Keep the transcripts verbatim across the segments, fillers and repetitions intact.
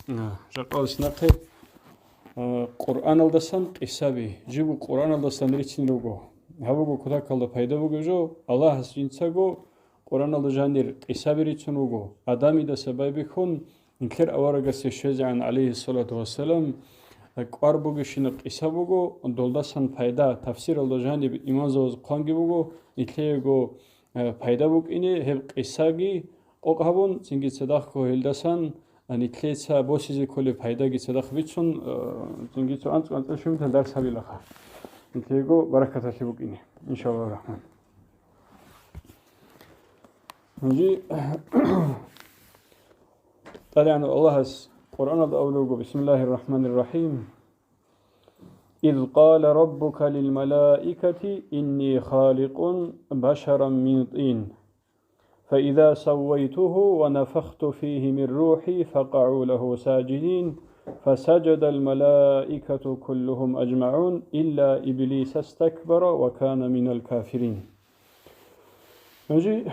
А, жакъалис нахъе, а, Къуръаналдасан къисаби, жибго Къуръаналдасан рицин руго. Гьаб буго кутакалда пайда бугеб жо, Аллагьас жинцаго Къуръаналда жанир къисаби рицун вуго. Адамидаса байбихьун, нилъер аварагасе щвезегӀан, гӀалайгьиссалату вассалам, кӀвар бугебщинаб къиса буго, долдасан пайда, тафсиралда жаниб имамзабаз хъванги буго, нилъеего, э, пайда букӀине гьеб къисаги къокъ гьабун, цинги цадахъго гьелдасан, а, нилъеца босизе кколеб пайдаги цадахъ бицун, э, цинги цо анцӀ-анцӀил щиб дарс гьабилаха. Нилъеего баракаталъе букӀине, иншаллагьу рахман. Гьанже ТӀадегӀанав Аллагьас Къуръаналда абулеб буго, бисмиллагьир рахӀманир рахӀим: «Из къала раббука лил малаикати инни халикъун башаран мин тӀин, фаиза саввайтугьу ва нафахту фигьи мин рухӀи факъагӀу лагьу сажидин, фасажадал малаикату куллугьум ажмагӀун, илла иблиса стакбара ва кана минал кафирин». Гьанже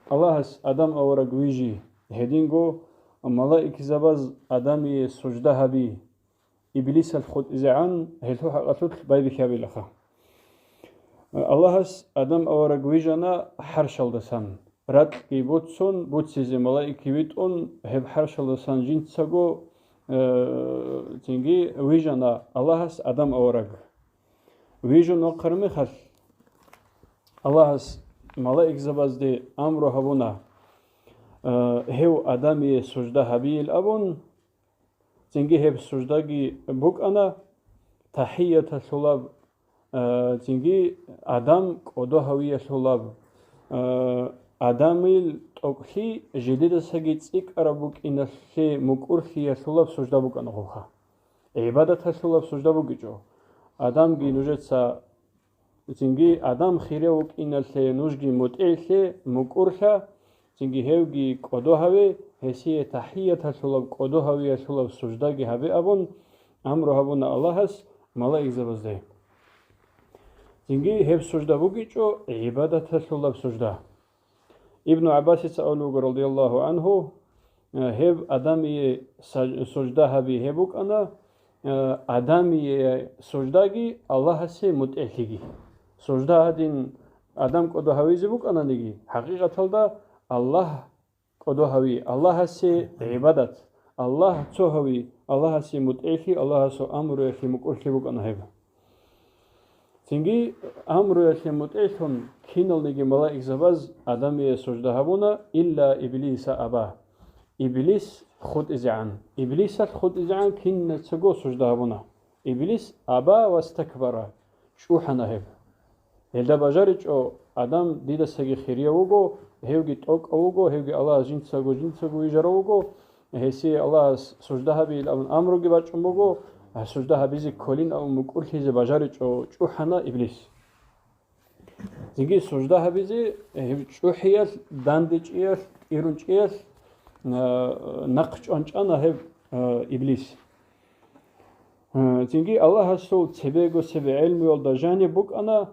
Аллагьас Адам авараг вижи, гьединго малаикзабаз Адамие сужда гьаби, Иблисалъ хутӀизегӀан гьелъул хӀакъалъулъ байбихьабилаха. Аллагьас Адам авараг вижана гӀаршалдасан, ракьги буцун, буцизе малаикги витӀун, гьеб гӀаршалдасан жинцаго, э, цинги вижана Аллагьас Адам авараг. Вижун вахъараб мехалъ, Аллагьас малаикзабазде амру гьабуна, э, гьев Адамие сужда гьабейил абун, цинги гьеб суждаги букӀана тахӀияталъулаб, э, цинги Адам кӀодо гьавиялъулаб, э, Адамил тӀокӀлъи жидедасаги цӀикӀкӀараб букӀиналъе мукӀурлъиялъулаб сужда букӀана гъобха. ГӀибадаталъулаб сужда бугичӀо. Адамги нужеца, цинги Адам хирав вукӀиналъе нужги мутӀигӀлъе, мукӀурлъа, цинги гьевги кӀодо гьаве, гьесие тахӀияталъулаб кӀодо гьавиялъулаб суждаги гьабе абун, амру гьабуна Аллагьас малаикзабазде. Цинги гьеб сужда бугичӀо гӀибадаталъулаб сужда. Ибну ГӀаббасица абулеб буго, радияллагьу гӀангьу, э, гьеб Адамие саж-, сужда гьаби гьеб букӀана, э, Адамие суждаги Аллагьасе мутӀигӀлъиги. Сужда гьадин Адам кӀодо гьавизе букӀананиги, хӀакъикъаталда Аллагь кӀодо гьави, Аллагьасе гӀибадат, Аллагь цо гьави, Аллагьасе мутӀигӀлъи, Аллагьасул амруялъе мукӀурлъи букӀана гьеб. Цинги амруялъе мутӀигӀлъун киналниги малаикзабаз Адамие сужда гьабуна, илла Иблиса аба. Иблис хутӀизегӀан. Иблисалъ хутӀизегӀан кинацаго сужда гьабуна. Иблис аба вастакбара, чӀухӀана гьеб. Гьелда бажаричӀо, Адам дидасаги хирияв вуго, гьевги тӀокӀав вуго, гьевги Аллагьас жинцаго, жинцаго вижарав вуго, гьесие Аллагьас сужда гьабейил абун амруги бачӀун буго, а сужда гьабизе кколин абун мукӀурлъизе бажаричӀо, чӀухӀана Иблис. Цинги сужда гьабизе, гьеб чӀухӀиялъ, дандечӀеялъ, кӀирунчӀеялъ, а, нахъ чӀванчӀана гьеб, а, Иблис. А, цинги Аллагьасул цебего цебе гӀелмуялда жаниб букӀана,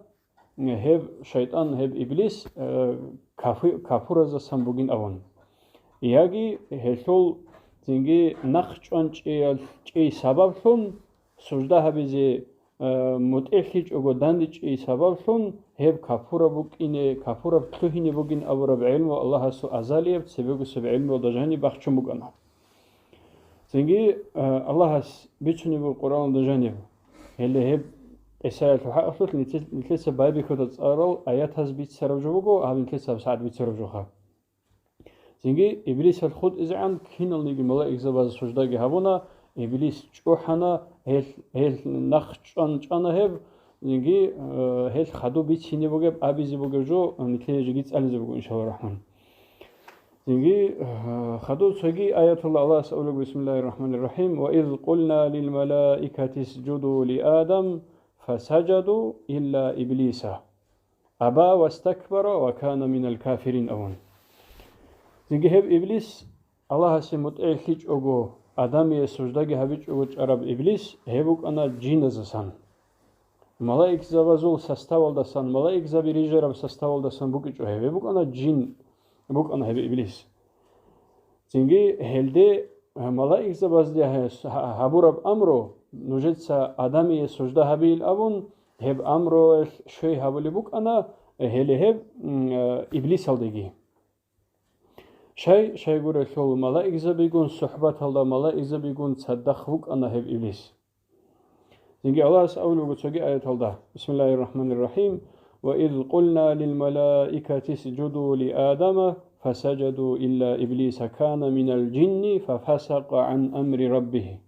гьеб шайтӀан, гьеб Иблис, э, кафи-, капуразасан бугин абун. Яги гьелъул цинги нахъ чӀванчӀеялъ чӀей сабаблъун, сужда гьабизе, э, мутӀигӀлъичӀого дандечӀей сабаблъун, гьеб капураб букӀине, капураб лъугьине бугин абураб гӀелму Аллагьасул азалияб цебегусеб гӀелмуялда жаниб бахчун букӀана. Цинги, а, Аллагьас бицунеб буго Къуръаналда жаниб. Гьеле гьеб къисаялъул хӀакъалъулъ нилъе-, нилъеца байбихьуда цӀарал аятаз бицараб жо буго, гьаб нилъеца гьабсагӀат бицараб жоха. Цинги Иблисалъ хутӀизегӀан киналниги малаикзабаз суждаги гьабуна, Иблис чӀухӀана, гьел, гьел нахъ чӀван чӀана гьеб, цинги, э, гьел хадуб бицине бугеб, абизе бугеб жо нилъее жеги цӀализе буго, иншалла рахман. Цинги, э, хадуб цоги аяталда Аллагьас абулеб, бисмиллагьир рахӀманир рахӀим: «Ва из къулна лил малаикати исжуду ли Адам, фасажаду илла Иблиса, аба вастакбара ва кана минал кафирин», — абун. Цинги гьеб Иблис, Аллагьасе мутӀигӀлъичӀого, Адамие суждаги гьабичӀого чӀараб Иблис, гьеб букӀана жиназасан. Малаикзабазул составалдасан, малаикзаби рижараб составалдасан букӀичӀо гьеб. Гьеб букӀана жин, букӀана гьеб Иблис. Цинги гьелде малаикзабазде гьес гьа-, гьабураб амру, нужеца Адамие сужда гьабейил абун, гьеб амруялъ щвей гьабулеб букӀана, гьеле гьеб, м, э, Иблисалдеги. Щай, щайгурелъул малаикзабигун сухӀбаталда малаикзабигун цадахъ вукӀана гьеб Иблис. Цинги Аллагьас абулеб буго цоги аяталда, бисмиллагьир рахӀманир рахӀим, «Ва из къулна лил малаикати сжуду ли Адама, фасажаду илла Иблиса кана минал жинни, фафасакъа гӀан амри раббигьи».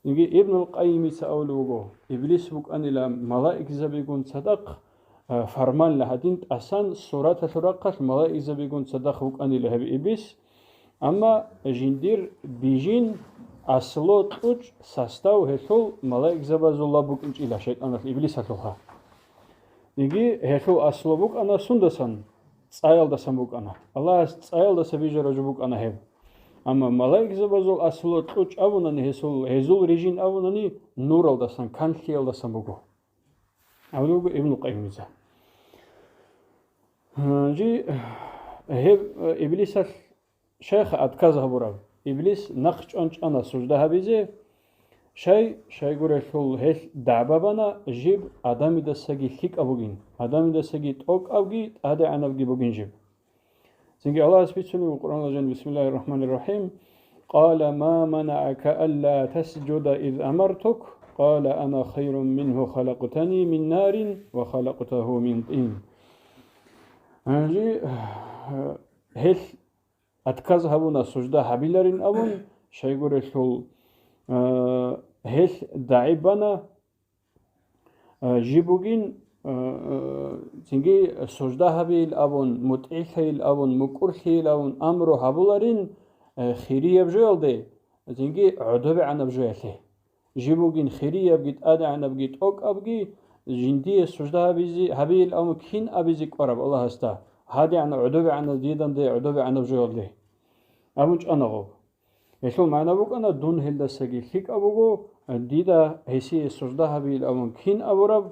Цинги Ибнул Къайимица абулеб буго, Иблис вукӀанила малаикзабигун цадахъ, а, фарманла гьадин тӀасан сураталъул рахъалъ малаикзабигун цадахъ вукӀанила гьеб Иблис, амма жиндир бижин, аслу кьучӀ состав гьелъул малаикзабазул лаб букӀинчӀила, шайтӀаналъ, Иблисалъулха. Цинги гьелъул аслу букӀана сундасан? ЦӀаялдасан букӀана. Аллагьас цӀаялдаса бижараб жо букӀана гьеб. Амма малаикзабазул аслу кьучӀ абунани, гьесул, гьезул рижин абунани, нуралдасан, канлъиялдасан буго. Абулеб буго Ибну Къайимица. Гьанже гьеб, э, Иблисалъ щайха отказ гьабураб? Иблис нахъ чӀван чӀана сужда гьабизе. Щай, щайгурелъул гьелъ дагӀба бана жиб Адамидасаги лъикӀаб бугин, Адамидасаги тӀокӀабги тӀадегӀанабги бугин жиб. Цинги Аллагьас бицунеб буго Къуръаналда жан, бисмиллагьир рахӀманир рахӀим, «Къала ма манаъака алла тасжуда из амартук? Къала ана хайрун мингьу, халакътани мин нарин ва халакътагьу мин тӀин». Гьанже, э, гьелъ отказ гьабуна сужда гьабиларин абун, щайгурелъул, э, гьелъ дагӀи бана, э, жиб бугин, э, э, цинги сужда гьабейил абун, мутӀигӀлъейил абун, мукӀурлъейил абун амру гьабуларин, э, хирияб жоялде, цинги гӀодобегӀанаб жоялъе. Жиб бугин хириябги, тӀадегӀанабги, тӀокӀабги, жиндие сужда гьабизе, гьабейил абун кин абизе кӀвараб Аллагьасда, гьадигӀан гӀодобегӀанаб диданде гӀодобегӀанаб жоялде. Абун чӀана гъоб. Гьелъул магӀна букӀана, дун гьелдасаги лъикӀаб буго, дида гьесие сужда гьабейил абун кин абураб,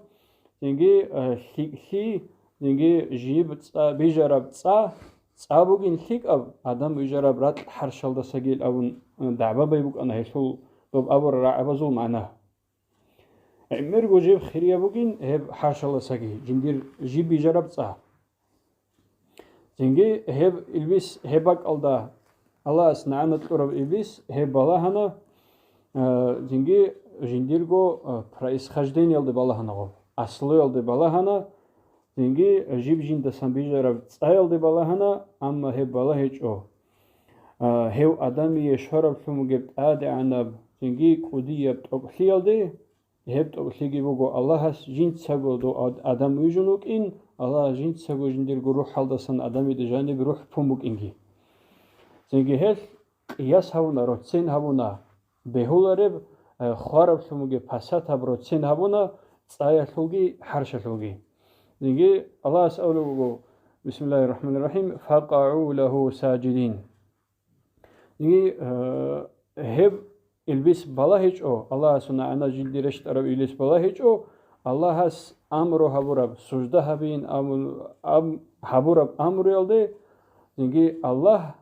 цинги, э, лъикӀлъи, цинги жиб цӀа-, бижараб цӀа, цӀа бугин лъикӀаб, Адам бижараб ракь хӀарщалдасагил абун, э, дагӀба бай букӀана гьелъул доб абурал рагӀабазул магӀна. ГӀемерго жиб хирияб бугин гьеб хӀарщалдасаги, жиндир жиб бижараб цӀа. Цинги гьеб илбис, гьеб бакӀалда Аллагьас нагӀана кьураб илбис гьеб балагьана, а, цинги жиндирго, а, происхождениялде балагьана гъоб, аслуялде балагьана, цинги жиб жиндасан бижараб цӀаялде балагьана, амма гьеб балагьичӀо, а, гьев Адамие щвараблъун бугеб тӀадегӀанаб, цинги кӀудияб тӀокӀлъиялде, Гьеб тӀокӀлъиги буго Аллагьас жинцаго дов ад-, Адам вижун вукӀин, Аллагьас жинцаго жиндирго рухӀалдасан Адамида жаниб рухӀ пун букӀинги. Цинги гьелъ къияс гьабуна, роцен гьабуна, бегьулареб, э, хвараблъун бугеб пасатаб роцен гьабуна, цӀаялъулги хӀарщалъулги. Цинги Аллагьас абулеб буго, бисмиллагьир рахӀманир рахӀим, «ФакъагӀу лагьу сажидин». И, э, гьеб илбис балагьичӀо, Аллагьасул нагӀана жилде рещтӀараб илбис балагьичӀо, Аллагьас амру гьабураб, сужда гьабейин амру-, ам-, гьабураб амруялде, цинги Аллагь,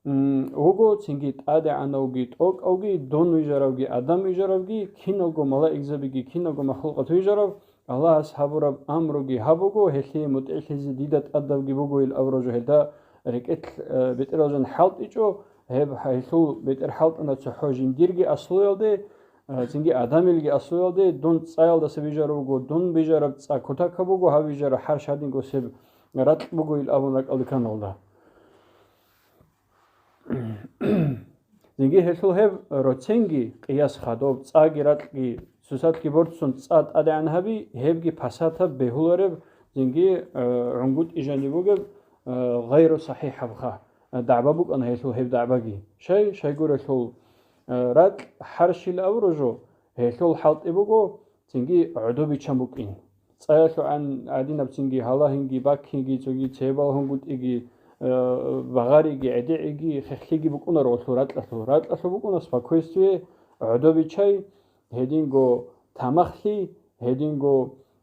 м, вуго, цинги ТӀадегӀанавги ТӀокӀавги, дун вижаравги, Адам вижаравги, киналго малаикзабиги, киналго махлукъат вижарав, Аллагьас гьабураб амруги гьабуго, гьелъие мутӀигӀлъизе дида тӀадабги буго ил абураб жо гьелда рекӀелъ, э, бетӀералжан хӀалтӀичӀо, гьеб гьелъул бетӀер хӀалтӀана цохӀо жиндирги аслуялде, э, цинги Адамилги аслуялде, дун цӀаялдаса бижарав вуго, дун бижараб цӀа кутакаб буго, гьав бижараб хӀарщ гьадинго себ ракь буго ил абун ракӀалде кканалда. Цинги гьелъул гьеб роценги, къияс хадуб, цӀаги ракьги, цоцалъги борцун цӀа тӀадегӀан гьаби, гьебги пасатаб бегьулареб, цинги, э, гӀунгутӀи жаниб бугеб, э, гъайру сахӀихӀабха, э, дагӀба букӀана гьелъул гьеб дагӀбаги. Щай, щайгурелъул, э, ракь хӀарщил абураб жо, гьелъул хӀалтӀи буго, цинги гӀодобичан букӀин. ЦӀаялъул гӀан-, гӀадинаб цинги гьалагьинги, баккинги, цоги цебал гьунгутӀиги, э, багъариги, гӀедегӀиги, хехлъиги букӀунаро гьелъул ракьалъул. Ракьалъул букӀуна спокойствие, гӀодобичай, гьединго тамахлъи, гьединго,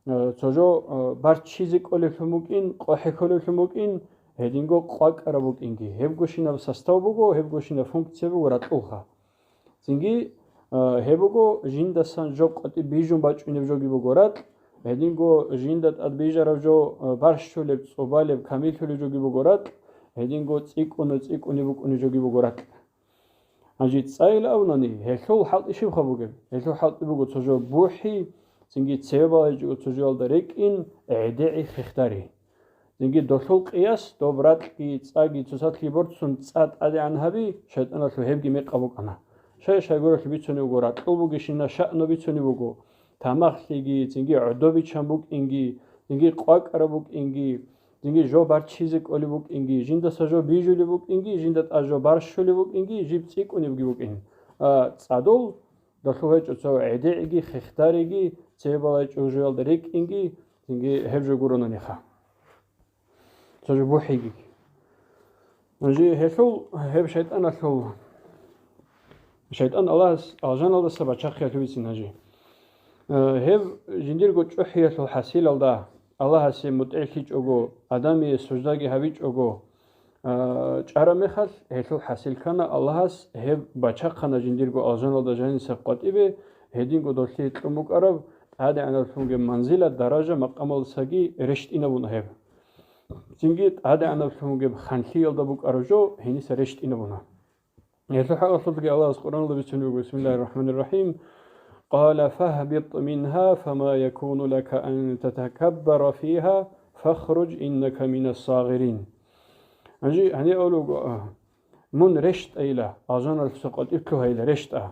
э, цо жо, э, барччизе кӀолеблъун букӀин, къохӀе кколеблъун букӀин, гьединго къвакӀараб букӀинги. Гьебгощинаб состав буго, гьебгощинаб функция буго ракьулха. Цинги, а, гьеб буго жиндасан жо къватӀиб бижун бачӀунеб жоги буго ракь, гьединго жинда тӀад бижараб жо, а, барщулеб, цӀубалеб, камиллъулеб жоги буго ракь, гьединго цӀикӀкӀуна-цӀикӀкӀунеб букӀунеб жоги буго ракь. Гьанже цӀайилан абунани, гьелъул хӀалтӀи щибха бугеб? Гьелъул хӀалтӀи буго цо жо бухӀи, цинги цеве балайчӀого цо жоялда рекӀин, гӀедегӀи хехдари. Цинги долъул къияс доб ракьги цӀаги цоцалъги борцун цӀа тӀадегӀан гьаби, шайтӀаналъул гьебги мекъаб букӀана. Шай-шайгуралъул бицунеб буго, ракьул бугищина шаъно бицунеб буго, тамахлъиги, цинги гӀодобичан букӀинги, цинги къвакӀараб букӀинги, цинги жо барччизе кӀолеб букӀинги, жиндаса жо бижулеб букӀинги, жинда тӀад жо барщулеб букӀинги, жиб цӀикӀкӀунебги букӀин. А, цӀадул Долъул гьечӀо цо гӀедегӀиги, хехдариги, цебе балайчӀого жоялда рекӀинги, цинги гьеб жо гуронаниха. Цо жо бухӀиги. Гьанже гьелъул, гьеб шайтӀаналъул, шайтӀан Аллагьас алжаналдаса бачахъиялъувицин гьанже. Э, гьеб жиндирго чӀухӀиялъул хӀасилалда Аллагьасе мутӀигӀлъичӀого, Адамие суждаги гьабичӀого, А, чӀараб мехалъ, гьелъул хӀасил ккана, Аллагьас гьеб бачахъана жиндирго алжаналда жаниса къватӀибе, гьединго долъие кьун букӀараб тӀадегӀанаблъунги манзила, даража, макъамалдасаги рещтӀинабуна гьеб. Цинги тӀадегӀанаблъунги ханлъиялда букӀараб жо гьениса рещтӀинабуна. Гьелъул хӀакъалъулъги Аллагьас Къуръаналда бицунеб буго, бисмиллагьир рахӀманир рахӀим, «Къала фагьбит мингьа фама якуну лака ан татакаббара фигьа фахруж иннака минас сагъирин». Гьанже гьаниб абулеб буго, а, мун рещтӀайила, алжаналъуса къватӀиб лъугьайила, рещтӀа.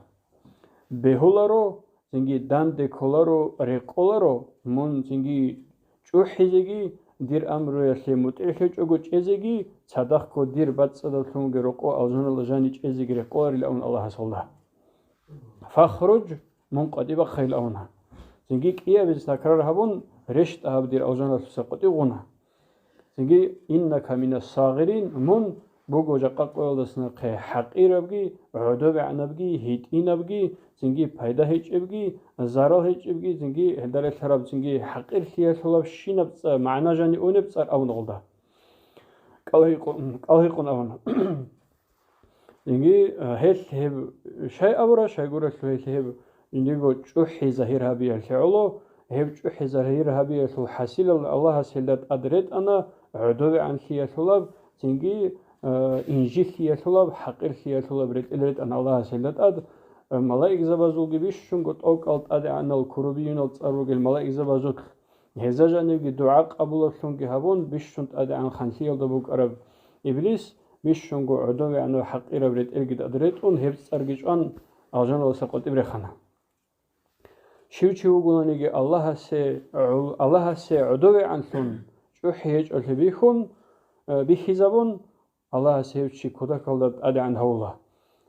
Бегьуларо, цинги данде кколаро, рекъоларо, мун цинги чӀухӀизеги, дир амруялъе мутӀигӀлъичӀого чӀезеги, цадахъго дир бацӀцӀадалъунги рокъо алжаналда жани чӀезеги рекъоларила абун Аллагьас гьалда. Фахруж, мун къватӀиб бахъайила абуна. Цинги кӀиабизе такрар гьабун, рещтӀа гьаб дир алжаналъуса къватӀив гъуна. Цинги, «Иннака минас сагъирин», мун буго жакъа къоялдаса нахъе хӀакъирабги, гӀодобегӀанабги, гьитӀинабги, цинги пайда гьечӀебги, зарал гьечӀебги, цинги гьелда релълъараб, цинги хӀакъирлъиялъулаб щинаб цӀа-, магӀна жани унеб цӀар абуна гъолда. КӀалгьикъун, кӀалгьикъун абуна. Цинги, а, гьелъ гьеб щай абура, щайгурелъул гьелъ гьеб жиндирго чӀухӀи загьир гьабиялъе гӀоло, гьеб чӀухӀи загьир гьабиялъул хӀасилал Аллагьас гьелда тӀад ретӀана гӀодобегӀанлъиялъулаб, цинги, а, инжитлъиялъулаб, хӀакъирлъиялъулаб ретӀел ретӀана Аллагьас гьелда тӀад, а, малаикзабазулги бищунго тӀокӀал тӀадегӀанал курубиюнал цӀар ругел малаикзабазулъ. Гьезда жанивги дугӀа къабулаблъунги гьабун, бищун тӀадегӀан ханлъиялда букӀараб Иблис, бищунго гӀодовегӀанав хӀакъираб ретӀелги тӀад ретӀун, гьеб цӀарги чӀван, алжаналдаса къватӀиб рехана. Щив чи вугонаниги Аллагьасе гӀол-, Аллагьасе гӀодовегӀанлъун чӀухӀи гьечӀолъи бихьун, э, бихьизабун, Аллагьас гьев чи кутакалда тӀадегӀан гьавула.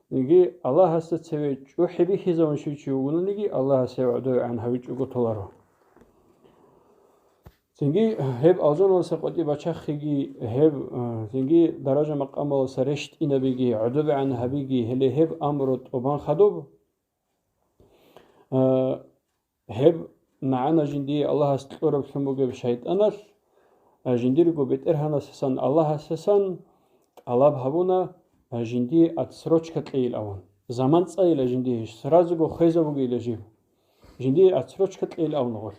Цинги Аллагьасда цеве чӀухӀи бихьизавун щив чи вугонаниги, Аллагьас гьев гӀодовегӀан гьавичӀого толаро. Цинги гьеб алжаналдаса къватӀиб бачахъиги, гьеб, а, цинги даража-макъамалдаса рещтӀинабиги, гӀодобегӀан гьабиги, гьеле гьеб амру тӀубан хадуб. А, гьеб магӀна жиндие Аллагьас кьураблъун бугеб шайтӀаналъ, а, жиндирго БетӀергьанасдасан, Аллагьасдасан тӀалаб гьабуна, а, жиндие отсрочка кьейилавун. Заман цӀайила жиндие, сразуго хвезабугейила жиб. Жиндие отсрочка кьейилавун гъолъ.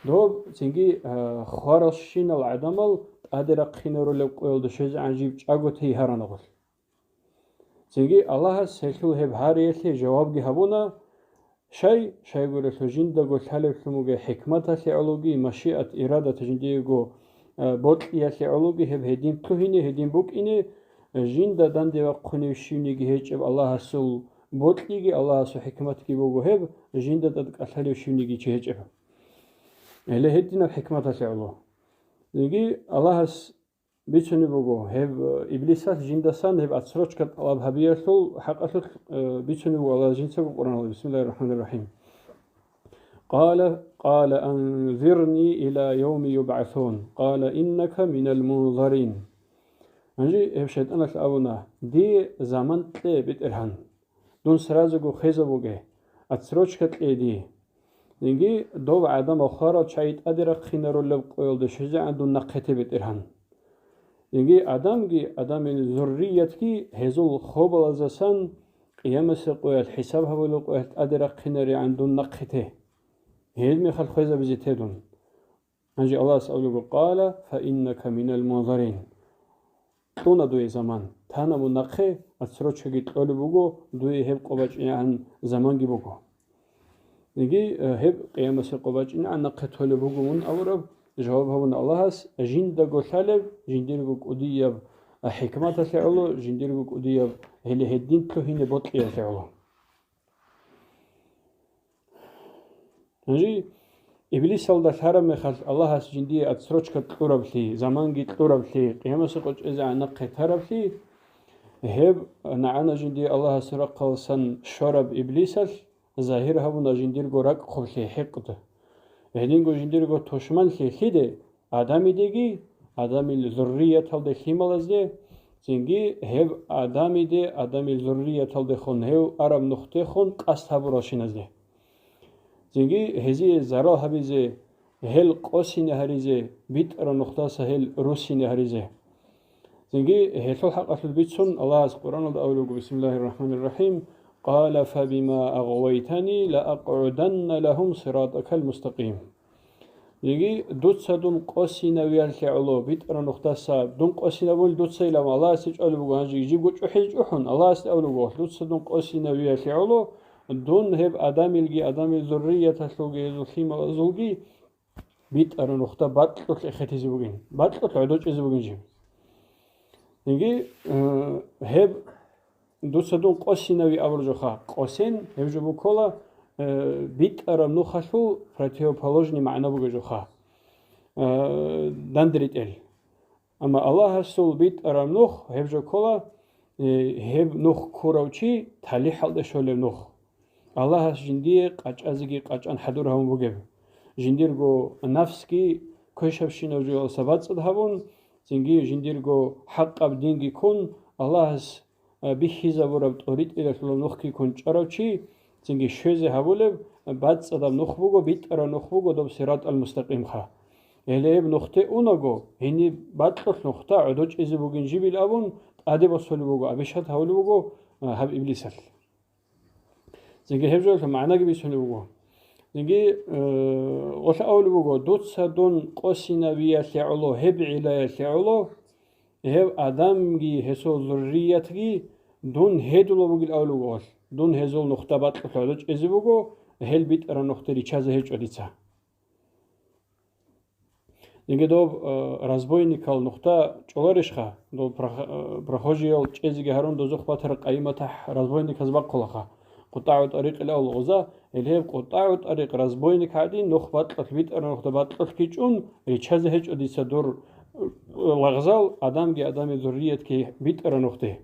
Доб цинги, а, хваралщинал гӀадамал тӀаде рахъинарулеб къоялда щвезегӀан жиб чӀаго тей гьарана гъолъ. Цинги Аллагьас гьелъул гьеб гьариялъе жавабги гьабуна, щай, щайгурелъул жиндаго лъалеблъун бугеб хӀикматалъе гӀологи, машиат, ирадат жиндиего, э, бокьиялъе гӀологи гьеб гьедин лъугьине, гьедин букӀине, жинда данде вахъунев щивниги гьечӀеб Аллагьасул бокьиги, Аллагьасул хӀикматги буго гьеб, жинда тӀад кӀалъалев щивниги чи гьечӀеб. Гьеле гьединаб хӀикматалъе гӀоло. Цинги Аллагьас бицунеб буго, гьеб, э, Иблисалъ жиндасан гьеб отсрочка тӀалаб гьабиялъул хӀакъалъулъ, э, бицунеб буго Аллагьас жинцаго Къуръаналда, бисмиллагьир рахӀманир рахӀим. Къала, къала анзирни ила явми юбгӀасун. Къала иннака минал мунзарин. Гьанже гьеб шайтӀаналъ абуна, дие заман кье, БетӀергьан. Дун сразуго хвезабуге, отсрочка кье дие. Цинги дов гӀадамал хварал чагӀи тӀаде рахъинарулеб къоялда щвезегӀан дун нахъе те, БетӀергьан. Цинги Адамги, Адамил зурриятги гьезул хобалаздасан Къиямасеб къоялъ, хӀисаб гьабулеб къоялъ тӀаде рахъинаригӀан дун нахъе те. Гьел мехалъ хвезабизе те дун. Гьанже Аллагьас абулеб буго: «Къала фа иннака минал мунзарин». Кьуна дуе заман. Тана мун нахъе, отсрочкаги кьолеб буго, дуе гьеб къо бачӀинегӀан заманги буго. Цинги, э, гьеб къиямасеб къо бачӀинегӀан нахъе толеб буго мун абураб жаваб гьабуна Аллагьас, жиндаго лъалеб, жиндирго кӀудияб, а, хӀикматалъе гӀоло, жиндирго кӀудияб гьеле гьедин лъугьине бокьиялъе гӀоло. Гьанже Иблисалда лъараб мехалъ Аллагьас жиндие отсрочка кьураблъи, заманги кьураблъи, къиямасеб къо чӀезегӀан нахъе тараблъи, гьеб нагӀана жиндие Аллагьас рахъаласан щвараб Иблисалъ загьир гьабуна жиндирго ракӀ хъублъи, хӀикъд. Гьединго жиндирго тушманлъи лъиде? Адамидеги, Адамил зуррияталде, лъималазде, цинги гьеб Адамиде, Адамил зуррияталдехун, гьев араб нухдехун къасд гьабуралщиназде. Цинги гьезие зарал гьабизе, гьел къосине гьаризе, битӀараб нухдаса гьел руссине гьаризе. Цинги гьелъул хӀакъалъулъ бицун Аллагьас Къуръаналда абулеб буго: «Бисмиллагьир рахӀманир рахӀим. Къала фабима агъвайтани лаакъгӀуданна лагьум сиратакал мустакъим». Цинги дуца дун къосинавиялъе гӀоло, битӀараб нухдаса дун къосинабун дуца илан Аллагьасде чӀвалеб буго, гьанже жибго чӀухӀизе чӀухӀун, Аллагьасде абулеб буго: «Дуца дун къосинавиялъе гӀоло, дун гьеб Адамилги, Адамил зуррияталъулги, гьезул лъималазулги битӀараб нухда бакьулъ эхетизе бугин, бакьулъ гӀодочӀизе бугин жиб». Цинги, э, гьеб дуца дун къосинави абур жоха, къосен, гьеб жо буккола, э, битӀараб нухалъул противоположный магӀна бугеб жоха, э, данде ритӀел. Амма Аллагьасул битӀараб нух, гьеб жо ккола, э, гьеб нух ккурав чи талихӀалде щолеб нух. Аллагьас жиндие къачӀазеги къачӀан хӀадур гьавун бугеб. Жиндирго нафсги квешабщинав жоялдаса бацӀцӀад гьабун, цинги жиндирго хӀакъаб динги ккун, Аллагьас, э, бихьизабураб тӀоритӀилалъулаб нухги ккун чӀарав чи, цинги щвезе гьабулеб бацӀцӀадаб нух буго, битӀараб нух буго доб сиратал мустакъимха. Гьеле гьеб нухде унаго, гьениб бакьулъ нухда гӀодочӀизе бугин жибил абун, тӀаде босулеб буго, абишат гьавулеб буго, а, гьаб иблисалъ. Цинги гьеб жоялъул магӀнаги бицунеб буго. Цинги, э, гъолъ абулеб буго: «Дуца дун къосинавиялъе гӀоло, гьеб гӀиллаялъе гӀоло, гьев Адамги гьесул зурриятги дун гьедулаб бугил», — абулеб буго гъолъ. «Дун гьезул нухда бакьулъ гӀодочӀизе буго, гьел битӀараб нухде риччазе гьечӀо дица». Цинги доб, э, разбойникал нухда чӀоларищха? Доб прох-, э, прохожиял чӀезеги гьарун дозухъ батараб къайи-матахӀ разбойниказ бахъулаха. КъутӀагӀу тӀарикъил авлугъуза, гьеле гьеб КъутӀагӀу тӀарикъ разбойник гӀадин нух бакьулъ битӀараб нухда бакьулъ кичӀун, риччазе гьечӀо дица дур, э, лагъзал, Адамги Адамил зурриятги битӀараб нухде.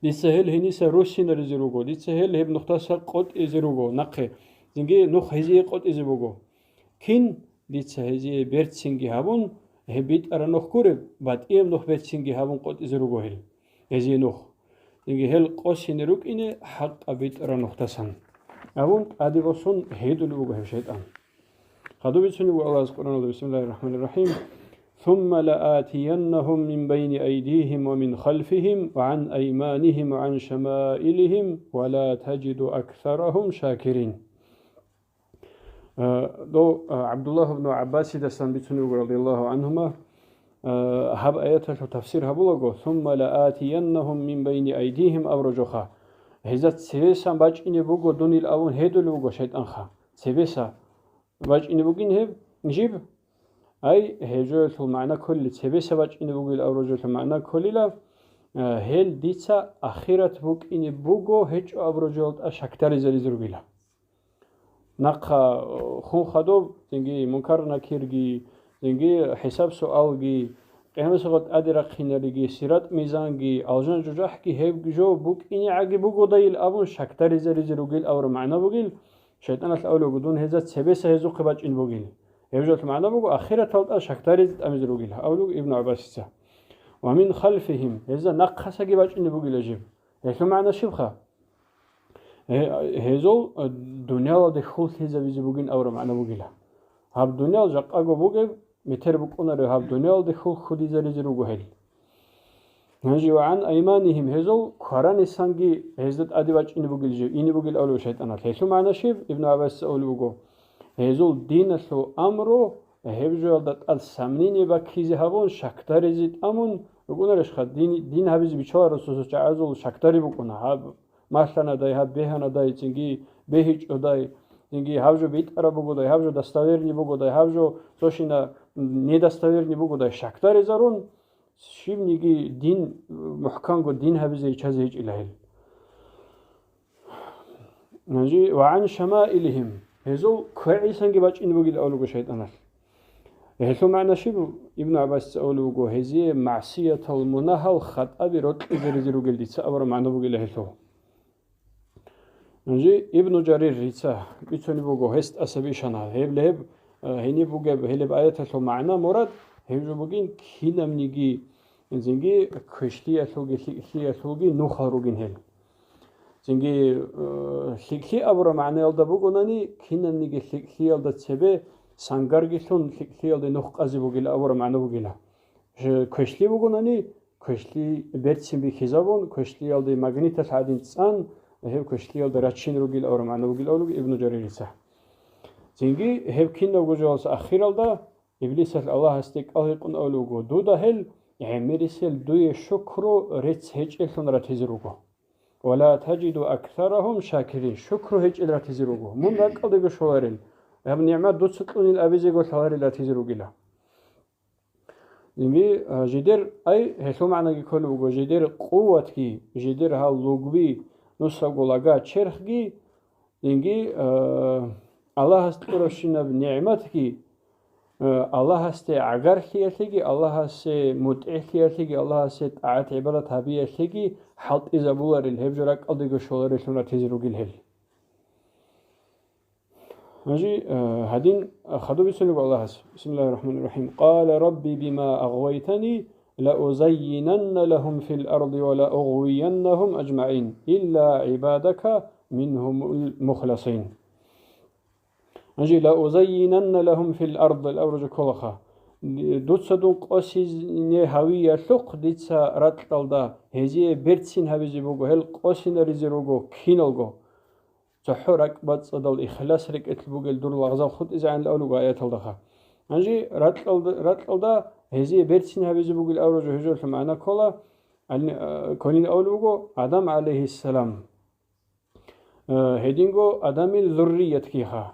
Дица гьел гьениса руссинаризе руго, дица гьел гьеб нухдаса къотӀизе руго нахъе, цинги нух гьезие къотӀизе буго. Кин дица гьезие берцинги гьабун, гьеб битӀараб нух гуреб, батӀияб нух берцинги гьабун къотӀизе руго гьел, гьезие нух. Цинги гьел къосине рукӀине хӀакъаб битӀараб нухдасан. Абун тӀаде босун гьедулеб буго гьев шайтӀан. Хадуб бицунеб буго Аллагьас Къуръаналда: «Бисмиллагьир рахӀманир рахӀим. Сумма лаатияннагьум мин байни айдигьим ва мин халфигьим ва гӀан айманигьим ва гӀан шамаилигьим ва ла таджиду аксарагьум шакирин». Э, до, э, ГӀабдуллагь ибн ГӀаббасидасан бицунеб буго, радияллагьу гӀанхума, э, гьаб аяталъул тафсир гьабулаго: «Сумма лаатияннагьум мин байни айдигьим», — абураб жоха. Гьезда цебесан бачӀине буго дун ил абун гьедулеб буго шайтӀанха. Цебеса бачӀине бугин гьеб жиб? Ай, гьеб жоялъул магӀна кколила, цебеса бачӀине бугил абураб жоялъул магӀна кколила, э, гьел дица ахират букӀине буго гьечӀо абураб жоялда шакдаризаризе ругила. Нахъа, э, хун хадуб, цинги Мункар-Накирги, цинги хӀисаб-суалги, къиямасеб къо тӀаде рахъинариги, сират-мизанги, алжан-жужахӀги гьеб жо букӀинегӀаги бугодайил абун шакдаризаризе ругил абураб магӀна бугил, шайтӀаналъ абулеб буго, дун гьезда цебеса гьезухъе бачӀин бугил. Гьеб жоялъул магӀна буго, ахираталда шакдаризе тӀамизе ругил, абулеб буго Ибн ГӀаббасица. «Ва мин халфигьим», гьезда нахъасаги бачӀине бугила жиб. Гьелъул магӀна щибха? Гье-, гьезул, э, дуниялалде хьул лъезабизе бугин абураб магӀна бугила. Гьаб дуниял жакъаго бугеб, метер букӀунарев гьаб дуниялалде хьул хьудизаризе руго гьел. Гьанже ва гӀан айманихим, гьезул кваранисанги гьезда тӀаде бачӀине бугел жив, ине бугел авлу шайтӀаналъ. Гьелъул магӀна щиб? Ибну ГӀаббасица абулеб буго, гьезул диналъул амру гьеб жоялда тӀад сомнение баккизе гьабун, шакдаризе тӀамун рукӀунарищха? Дин, дин гьабизе биччаларасул чагӀазул шакдари букӀуна. Гьаб малъанадай, гьаб бегьанадай, цинги бегьичӀодай, цинги гьаб жо битӀараб бугодай, гьаб жо достоверный бугодай, гьаб жо цошина недостоверный бугодай, шакдаризарун, щибниги дин, мухӀканго дин гьабизе риччазе гьечӀила гьел. Гьанже, ва гӀан шамаилихим, гьезул квегӀисанги бачӀине бугел авлуго шайтӀаналъ. Гьелъул магӀна щиб? Ибну ГӀаббасица абулеб буго, гьезие магӀсиятал мунагьал хатӀаби рокьизаризе ругел дица абураб магӀна бугила гьелъул. Гьанже Ибну Жаририца бицунеб буго, гьес тӀаса бищана, гьеб леб, э, гьениб бугеб гьелеб аяталъул магӀна, мурад, гьеб жо бугин, кинабниги, цинги квешлъиялъулги лъикӀлъиялъулги нухал ругин гьел. Цинги, э, лъикӀлъи абураб магӀнаялда бугонани, кинабниги лъикӀлъиялда цебе сангарги лъун лъикӀлъиялде нух къазе бугила абураб магӀна бугила. Ж-, квешлъи бугонани, квешлъи берцин бихьизабун, квешлъиялде магниталъ гӀадин цӀан, гьеб квешлъиялда рачин ругил авра магӀна бугил авлуги Ибну Жаририца. Цинги гьеб кинабго жоялъул ахиралда Иблисалъ Аллагьасде кӀал гьикъун авлуго, дуда гьел гӀемерисел дуе шукру рецц гьечӀеллъун ратизе руго. «Ва ла таджиду аксарагьум шакирин», шукру гьечӀел ратизе руго. Мун ракӀалдего щоларел, гьаб нигӀмат дуца кьунил абизего лъаларел ратизе ругила. Цинги, а, жидер, ай, гьелъул магӀнаги кколеб буго, жидер къуватги, жидер гьал лугби, нусабго лага черхги, цинги, а, Аллагьас кьуравщинаб нигӀматги, а, Аллагьасде гӀагарлъиялъеги, Аллагьасе мутӀигӀлъиялъеги, Аллагьасе тӀагӀат-гӀибадат гьабиялъеги хӀалтӀизабуларел, гьеб жо ракӀалдего щолареллъун ратизе ругел гьел. Гьанже, э, гьадин хадуб бицунеб Аллагьас. Бисмиллагьир рахӀманир рахӀим. «Къала рабби бима агъвайтани, лаузаййинанна лагьум фил арди ва лаугъвияннагьум ажмагӀин, илла гӀибадака мингьумул мухласин». Гьанже «лаузаййинанна лагьум фил ард» абураб жо кколаха. Дуца дун къосине гьавиялъухъ дица ракьалда гьезие берцин гьабизе буго, гьел къосинаризе руго киналго. ЦохӀо ракӀбацӀцӀадал ихлас рекӀелъ бугел дур лагъзал хутӀизегӀанил авлуго аяталдаха. Гьанже ракьалда, ракьалда гьезие берцин гьабизе бугел авружу гьужулъа магӀна ккола, гьални-, а, кколин авлуго Адам гӀалайгьиссалам. Э, гьединго Адамил зурриятгиха.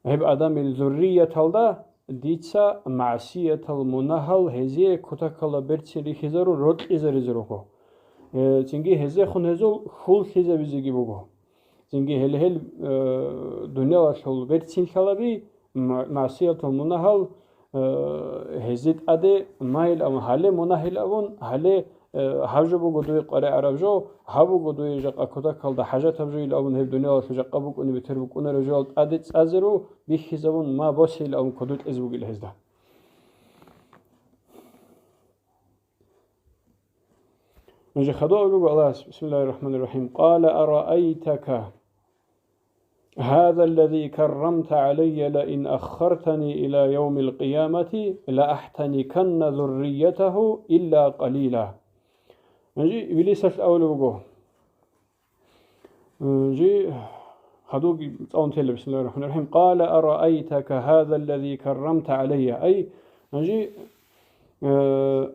Гьеб Адамил зуррияталда дица магӀсиятал мунагьал гьезие кутакалда берцин рихьизарун рокьизаризе руго. Э, цинги гьезехун гьезул хьул лъизабизеги буго. Цинги гьел-гьел, э, дуниялалъул берцин лъалаби, ма-, магӀсиятал мунагьал, э, гьезде тӀаде майил абун, гьале мунагьил абун, гьале, э, гьаб жо буго дуе къваригӀараб жо, гьаб буго дуе жакъа кутакалда хӀажатаб жо ил абун, гьеб дуниялалъул жакъа букӀуни бетер букӀунареб жоял тӀаде цӀазеру бихьизабун, ма босейил абун кодулъизе бугил гьезда. Нуж хадур буго Аллагьас, бисмиллагьир рахӀманир рахӀим. Къала араайтака гьазаллази каррамта гӀалайя лаин аххартани ила явмил къиямати лаахӀтаниканна зурриятагьу илла къалила. Гьанже Иблисалъ абулеб буго. Гьанже хадуги цӀалун тела, бисмиллагьир рахӀманир рахӀим. Къала араайтака гьазаллази каррамта гӀалайя. Ай, гьанже, э,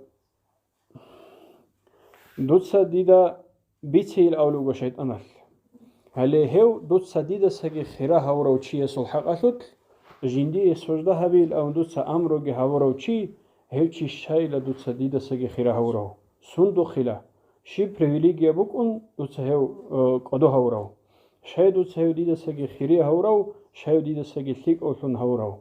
Дуца дида бицейил авлуго шайтӀаналъ. Гьале гьев дуца дидасаги хира гьавурав чиясул хӀакъалъулъ, жиндие сужда гьабейил авун дуца амруги гьавурав чи, гьев чи щайила дуца дидасаги хира гьавурав? Сундухъила, щиб привилегия букӀун дуца гьев, э, кӀодо гьавурав? Щай дуца гьев дидасаги хири гьавурав, щай дидасаги лъикӀавлъун гьавурав?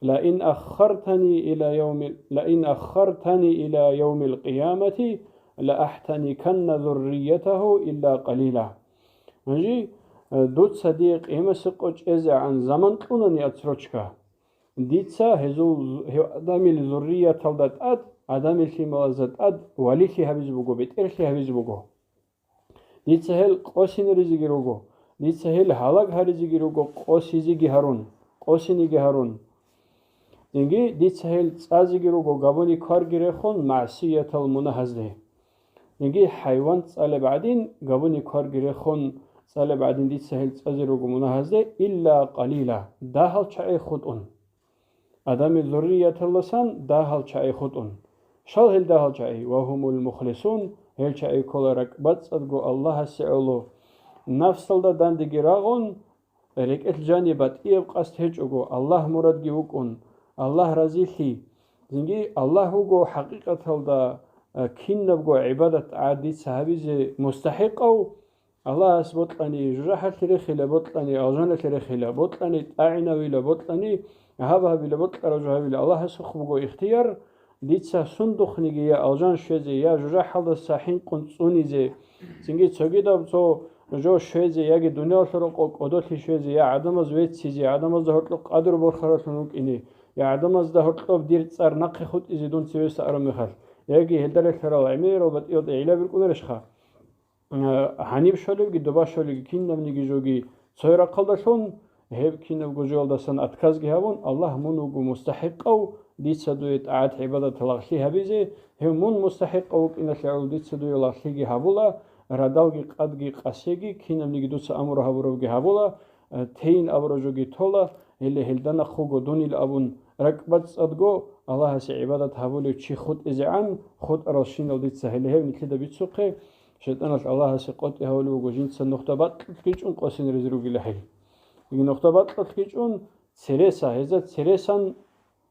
Лаин аххартани ила явми-, лаин аххартани ила явмил къиямати лаахӀтаниканна зурриятагьу илла къалила. Гьанже, э, дуца дие къиямасеб къо чӀезегӀан заман кьунани отсрочка, дица гьезул зу-, гьев Адамил зуррияталда тӀад, Адамил лъималазда тӀад валилъи гьабизе буго, бетӀерлъи гьабизе буго. Дица гьел къосинаризеги руго, дица гьел гьалаг гьаризеги руго, къосизеги гьарун, къосинеги гьарун. Цинги дица гьел цӀазеги руго габуни кварги рехун магӀсиятал мунагьазде. Цинги хӀайван цӀалеб гӀадин, габуни кварги рехун цӀалеб гӀадин дица гьел цӀазе руго мунагьазде, илла къалила, дагьал чагӀи хутӀун. Адамил зуррияталдасан дагьал чагӀи хутӀун. Щал гьел дагьал чагӀи? Ва гьумул мухлисун, гьел чагӀи ккола ракӀбацӀцӀадго Аллагьасе гӀоло. Нафсалда дандеги рагъун, рекӀелъ жаниб батӀияб къасд гьечӀого, Аллагь мурадги вукӀун, Аллагь разилъи. Цинги Аллагь вуго хӀакъикъаталда, а, кинабго гӀибадат-тӀагӀат дица гьабизе мустахӀикъав, Аллагьас бокьани жужахӀалъе рехила, бокьани алжаналъе рехила, бокьани тӀагӀинавила, бокьани гьаб гьабила, бокьарав жо гьабила. Аллагьасухъ буго ихтияр, дица сундухъниги я алжан щвезе, я жужахӀалдаса хӀинкъун цӀунизе, цинги цогидаб цо жо щвезе, яги дуниялалъул рокъоб кӀодолъи щвезе, я гӀадамаз веццизе, гӀадамазда гьоркьоб къадру борхаралъун вукӀине, я гӀадамазда гьоркьоб дир цӀар нахъе хутӀизе дун цевеса араб мехалъ, яги гьелда релълъарал гӀемерал батӀиялда гӀилла биркӀунарищха? Э, гьаниб щолебги, доба щолебги, кинабниги жоги цояй рахъалдалъун, гьеб кинабго жоялдасан отказги гьабун, Аллагь, мун вуго мустахӀикъав дица дуе тӀагӀат-гӀибадат лагълъи гьабизе, гьев мун мустахӀикъав вукӀиналъе гӀоло дица дуе лагълъиги гьабула, радалги къадги къасеги, кинабниги дуца амру гьабурабги гьабула, э, тейин абураб жоги тола, гьеле гьелда нахъ вуго дунил абун ракӀбацӀцӀадго Аллагьасе гӀибадат гьабулев чи хутӀизегӀан, хутӀаралщинал дица гьеле гьев нилъеда бицухъе, ШайтӀаналъ Аллагьасе къотӀи гьавулев вуго жинца нухда бакьулъ ккечӀун къосинаризе ругила гьел. Яги нухда бакьулъ ккечӀун цереса, гьезда цересан,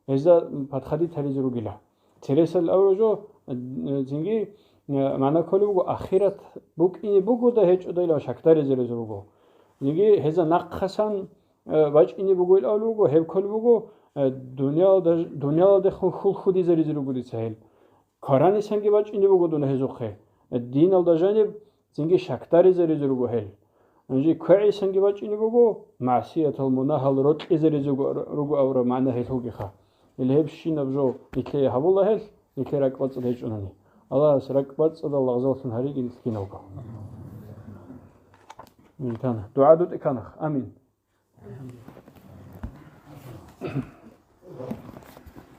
гьезда подходить гьаризе ругила. Цересал авружо, э, цинги, э, магӀна кколеб буго, ахират букӀине бугода гьечӀодайилан шакдаризе руго. Цинги гьезда нахъасан, э, бачӀине буго ил авлу буго, гьеб кколеб буго, э, дуниялалда, дуниялалдехун хьул хьудизаризе руго дица гьел. Кваранисанги бачӀине буго дун гьезухъе. Диналда жаниб цинги шакдаризаризе руго гьел. Гьанже квегӀисанги бачӀине буго, магӀсиятал мунагьал рокьизаризе руго, руго авураб магӀна гьелъулгиха. Ил гьебщинаб жо нилъее гьабула гьел, нилъер ракӀбацӀцӀад гьечӀунани. Аллагьас ракӀбацӀцӀадал лагъзаллъун гьариги нилъ киналго. Амин. ДугӀа дутӀи канах. Амин.